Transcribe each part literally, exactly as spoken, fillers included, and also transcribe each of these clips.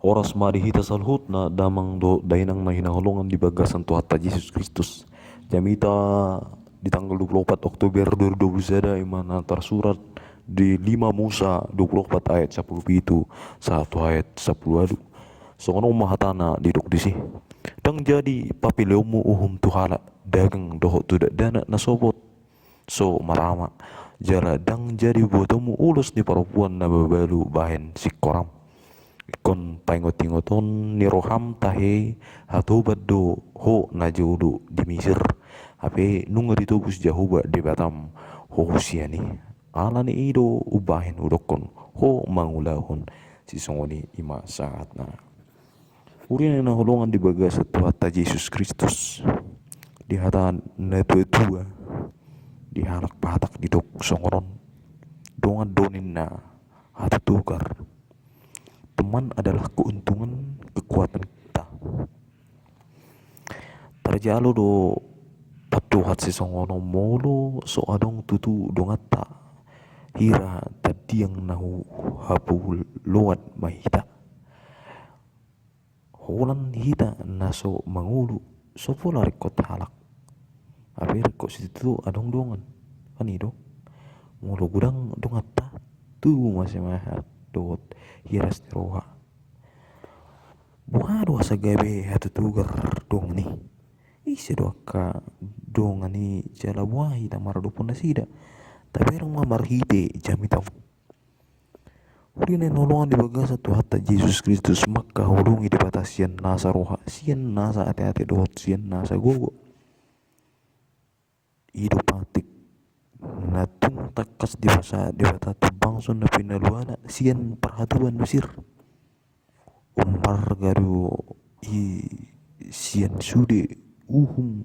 Horas ma di hita saluhutna damang dohot dainang na hinaholongan di bagasan Tuhanta Jesus Kristus. Jamita di tanggal dua puluh opat Oktober dua ribu dua puluh sada, ima na tarsurat di lima Musa dua puluh opat ayat sapuluh pitu sahat tu ayat sapuluh ualu. Songon on ma hatana didok disi: Ndang jadi papileonmu uhum tu halak dagang dohot tu dakdanak na so bot so marama, jala ndang jadi buatonmu ulos ni parompuan na mabalu bahen singkoram. Ingkon paingotingoton ni roham tahe, hatoban do ho na jolo di Misir, hape nunga ditobus Jahowa Debatam ho sian i. Alani i do umbahen hudokkon ho mangulahon sisongon i, ima sahatna. Huria na hinaholongan di bagasan Tuhanta Jesus Kristus, di hata natuatua, di halak Batak didok songon on: Dongan do ninna hatutugar, teman adalah keuntungan kekuatan kita. Tarjalo do pandohan sisongon on molo so adong tutu donganta, hira tandiang na huhapuloan ma hita. Holan hita na so mangolu, so pola ringkot halak. Hape ringkot situtu adong dongan. Kan i do. Molo godang donganta, tubu ma semangat dohot hiras ni roha. Boha do asa gabe hatutugar dongan i? Ise do angka dongan i jala boha hita maradophon nasida? Tabereng ma marhite jamita on. Huria na hinaholongan di bagasan Tuhanta Jesus Kristus, mangkaholongi Debata sian nasa roha, sian nasa ateate dohot sian nasa gogo. I do patik na tung tangkas dipasahat Debata tu bangso na pinaluana sian parhatoban Misir. Ummarga do i sian sude uhum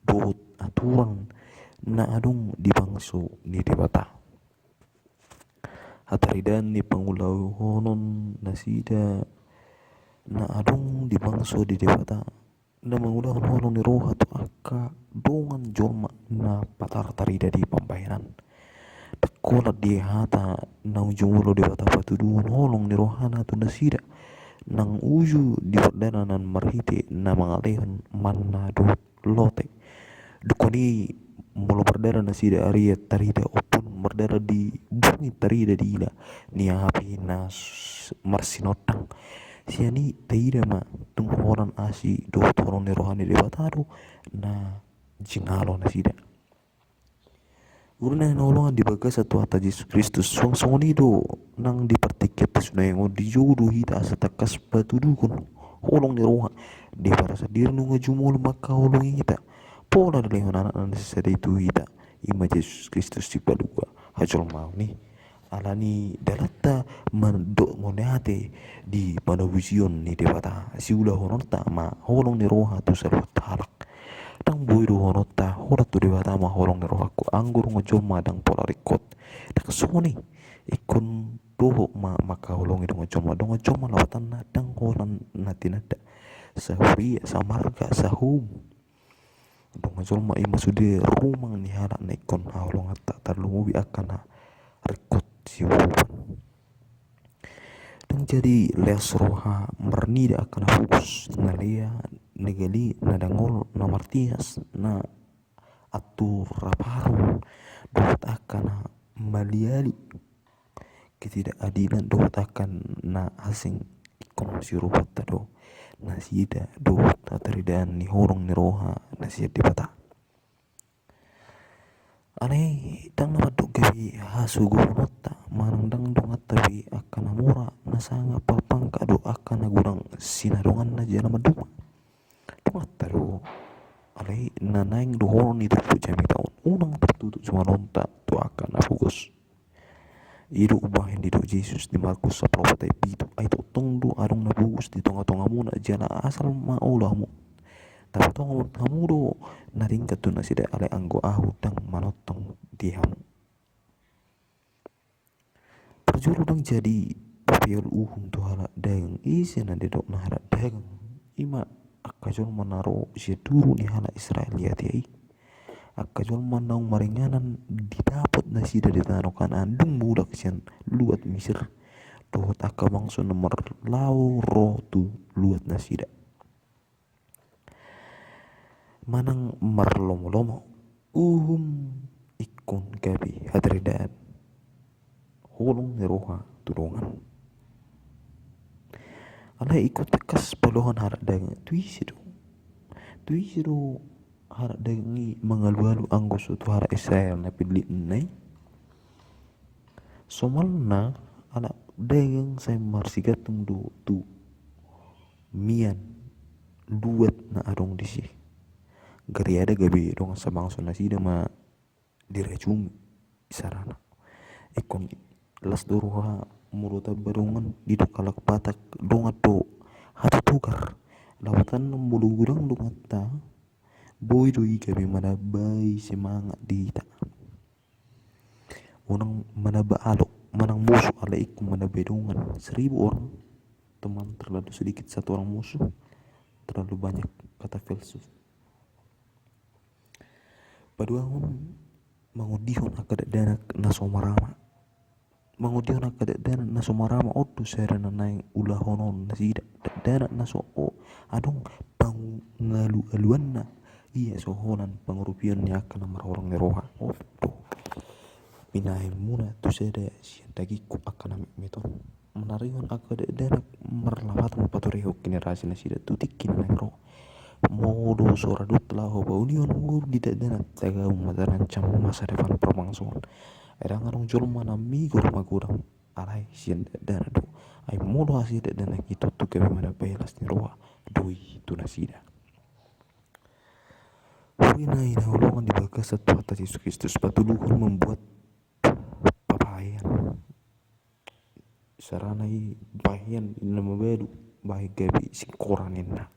dohot aturan na adong di bangso ni Debata. Hataridaan ni pangulahonon nasida na adong di bangso ni Debata, na mangulahon holong ni roha tu angka dongan jolma na patar tarida di pambahenan. Ndang holan di hata na jumolo Debata patuduhon holong ni rohana tu nasida, nang uju di pardalanan marhite na mangalehon manna dohot lote. Dungkon i molo mardalan nasida, ari tarida ombun, mardalan di bungin tarida diila, niapi na s-, marsinondang. Sian i taida ma tung holan asi dohot holong ni roha ni Debata do na jinalo nasida. Huria na hinaholongan di bagasan Tuhanta Jesus Kristus, suang songon i do nang di partingkian tingki on, dijou do hita asa tangkas patuduhon holong ni roha. Debata sandiri nunga jumolo mangkaholongi hita, pola dilehon anakna na sisada i tu hita, ima Jesus Kristus sipalua hajolmaon i. Alani dalanta mandok mauliate di panobusion ni Debata, siulahononta ma holong ni roha tu saluhut halak. Ndang boi dohononta holan tu Debata ma holong ni rohangku anggo dongan jolma ndang pola ringkot. Ndang songon i. Ingkon dohot ma mangkaholongi dongan jolma, dongan jolma lapatanna ndang holan na tinanda, sahuria, samarga, sahoum. Dongan jolma i ma sude rumang ni halak na ingkon haholonganta, tarlumobi angka na ringkot siuhupan. Ndang jadi leas roha marnida angka na pogos, na lea, na gale, na dangol, na martias, na antu raparu, dohot angka na maliali. Ketidakadilan dohot angka na asing ingkon siurupanta do nasida dohot hataridaan ni holong ni roha na sian Debata. Alai ndang na mandok gabe hasogohononta manang ndang donganta be angka na mura, na sangap, parpangkat dohot angka na godang sinadonganna jala manduma. Donganta do, alai na naeng do holong ni turpuk jamita on, unang tartutup jumalaonta tu angka na pogos. I do umbahen didok Jesus di Markus sampulu opat ayat pitu: Ai tongtong do adong na pogos di tongatongamuna, jala asal ma olo hamu, tapatongon hamu do na denggan tu nasida, alai anggo Ahu ndang manongtong di hamu. Parjolo ndang jadi papileon uhum tu halak dagang. Ise na didok na halak dagang? Ima angka jolma na ro sian duru ni halak Israel di atia i. Angka jolma naung maringanan didapot nasida di tano Kanaan dung mulak sian luat Misir. dohot angka bangso na marlaho ro tu luat nasida. Manang marlomolomo uhum ingkon gabe hataridaan holong ni roha tu dongan. Alai ingkon tangkas paluahon halak daging tu ise do? Tu ise do halak daging i mangalualu anggo so tu halak Israel na pillit na i? Somalna halak daging sai marsigantung do tu mian luat na adong disi. Gariada gabe dongan sabangso nasida ma dirajumi sarana. Ingkon las do roha molo tamba dongan, didok halak Batak dongan do hatutugar. Lapatanna molo godang donganta, boi do i gabe manambai semangat di hita. Unang manamba alo, manang musu, alai ingkon manambai dongan. Seribu orang teman terlalu sedikit satu orang musuh, terlalu banyak kata filsuf. Paduahon, mangondihon angka dakdanak na so marama. Mangondihon angka dakdanak na so marama on do sada na naeng ulahonon nasida. Dakdanak na so adong pangalualuanna, ia so holan pangurupion ni angka na marholong ni roha on do. Pinahenmuna tu sada sian dagingku angka na metmet on. Manarihon angka dakdanak marlapatan patorehon generasi nasida tu tingki na naeng ro. Molo so rade laho paulihon ngolu di dakdanak, tagam ma tarancam masa depan parbangsoon. Ai ndang adong jolma na migor magodang alai sian dakdanak do. Ai molo asi dakdanak i tontu gabe manambai las ni roha do i tu nasida. Huria na hinaholongan di bagasan Tuhanta Jesus Kristus, patoluhon, membuat papahean. Sarana i pahean ninna mabalu, bahen gabe singkoran ninna.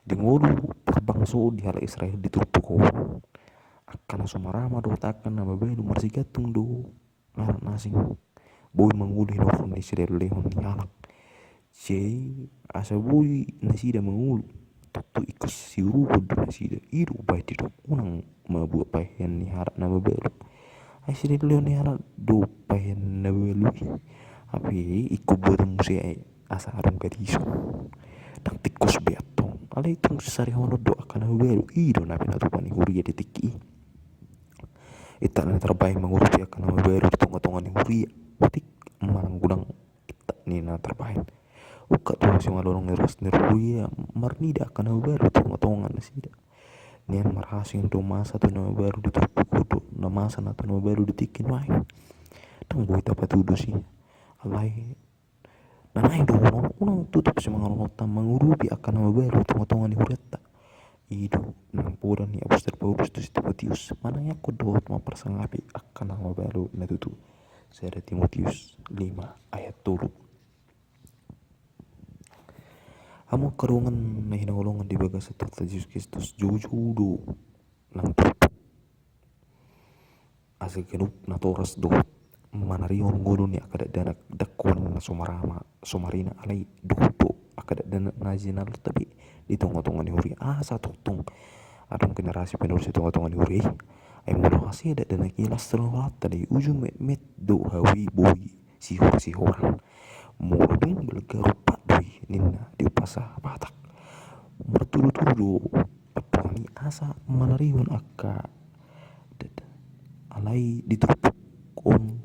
Di ngolu parbangso di halak Israel di turpuk on, angka na so marama dohot angka na mabalu marsigantung do anak na asing. Boi mangolu hinorhon ni silehonlehon ni halak. Jadi asa boi nasida mangolu, tontu ingkon siurupan do nasida. I do umbahen didok unang mabuat pahean ni halak na mabalu. Ai silehonlehon ni halak do pahean na mabalu i. Hape ingkon buat muse ai asa adong gadison. Ndang tingkos be antong. Alai tung sarihonon do angka na mabalu. I do na pinatupa ni huria di tingki i. Intak na tarbahen mangurupi angka na mabalu di tongatonga ni huria. Otik manang godang intak ni na tarbahen. Ungkap do hasingalualuhon ni ruas ni huria marnida angka na mabalu di tongatonga nasida. Nian marhasing do masa tu na mabalu di turpuk on dohot na masa na tu na mabalu di tingki nuaeng. Ndang boi tapatudos i. Alai na naeng dohonon, unang tutup simanganon on mangurupi angka na mabalu di tongatonga ni hurianta. I do na poda ni apostel Paulus tu si Timotius, manangiangkon dohot mamparsangapi angka na mabalu na tutu. Sada Timotius lima ayat tolu. Hamu angka dongan na hinaholongan di bagasan Tuhanta Jesus Kristus, joujou do nang turpuk asa ganup natoras dohot manarihon ngolu ni angka dakdanak, dakdanak na so marama so marina, alai dohot do angka dakdanak na jinalonta be di tongatonga ni huria, asa tongtong adong generasi penerus di tongatonga ni huria i. Ai molo hasea dakdanak i, las do rohanta di ujung metmet do hau i boi sihorsihoran. Molo dung balga rumpat do i ninna di umpasa Batak. Martudutudu do pandohan i asa manarihon angka dakdanak. Alai di turpuk on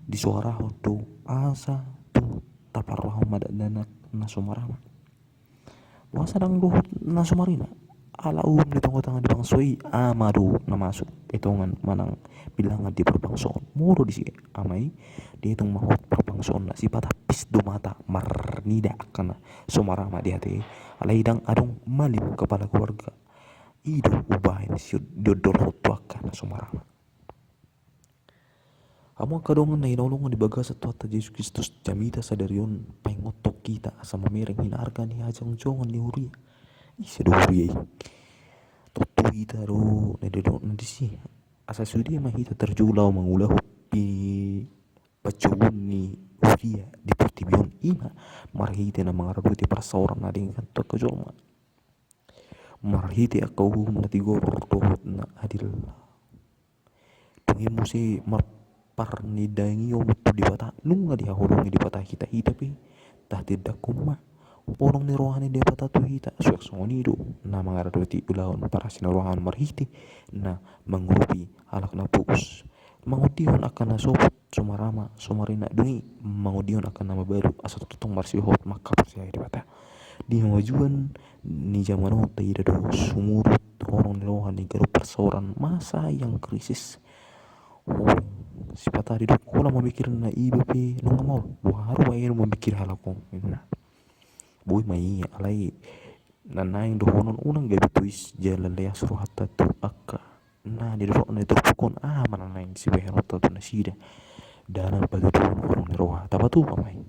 disoarahon do asa tung taparrohahon ma dakdanak na so marama. Boasa ndang dohot na so marina? Ala uhum ni tongatonga ni bangso i, ama do na masuk etongan manang bilangan di parbangsoon. Molo disi ama i, dietong ma hot parbangsoonna, sipata pis do mata marnida angka na so marama di hata i. Alai ndang adong malim kepala keluarga. I do umbahen siondolhon tu angka na so marama. Hamu angka dongan na hinaholongan di bagasan Tuhanta Jesus Kristus, jamita sadari on paingothon hita asa mamereng hinarga ni hajongjongan ni huria. Ise do huria i? Tontu hita do na didok na disi. Asa sude ma hita tarjou laho mangulahon panjouon ni huria di portibi on, i ma marhite na mangaradoti parsaoran na denggan tu angka jolma. Marhite angka uhum na tigor dohot na adil. Dung i muse mar-, parnidaangion tu Debata, nunga dihaholongi Debata hita, hita pe tahatindangkon ma holong ni roha ni Debata tu hita. Suang songon i do na mangaradoti ulaon parasi ni roha on marhite na mangurupi halak na pogos, mangondihon angka na sopot, so marama so marina, dung i mangondihon angka na mabalu, asa tongtong marsihot mangkaporseai Debata. Di hamajuon ni jaman on taida do sumurut holong ni roha ni ganup parsaoran, masa yang krisis. Oh, sipata didok holan mamikir na iba pe nunga maol, boha haru baen mamikir halak on, ninna. Boi ma i, alai na naeng dohonon, unang gabe tois jala leas rohanta tu angka na nidokna di turpuk on. Aha ma na naeng sibahenonta tu nasida? Dalan patuduhon holong ni roha, tapatupa ma i.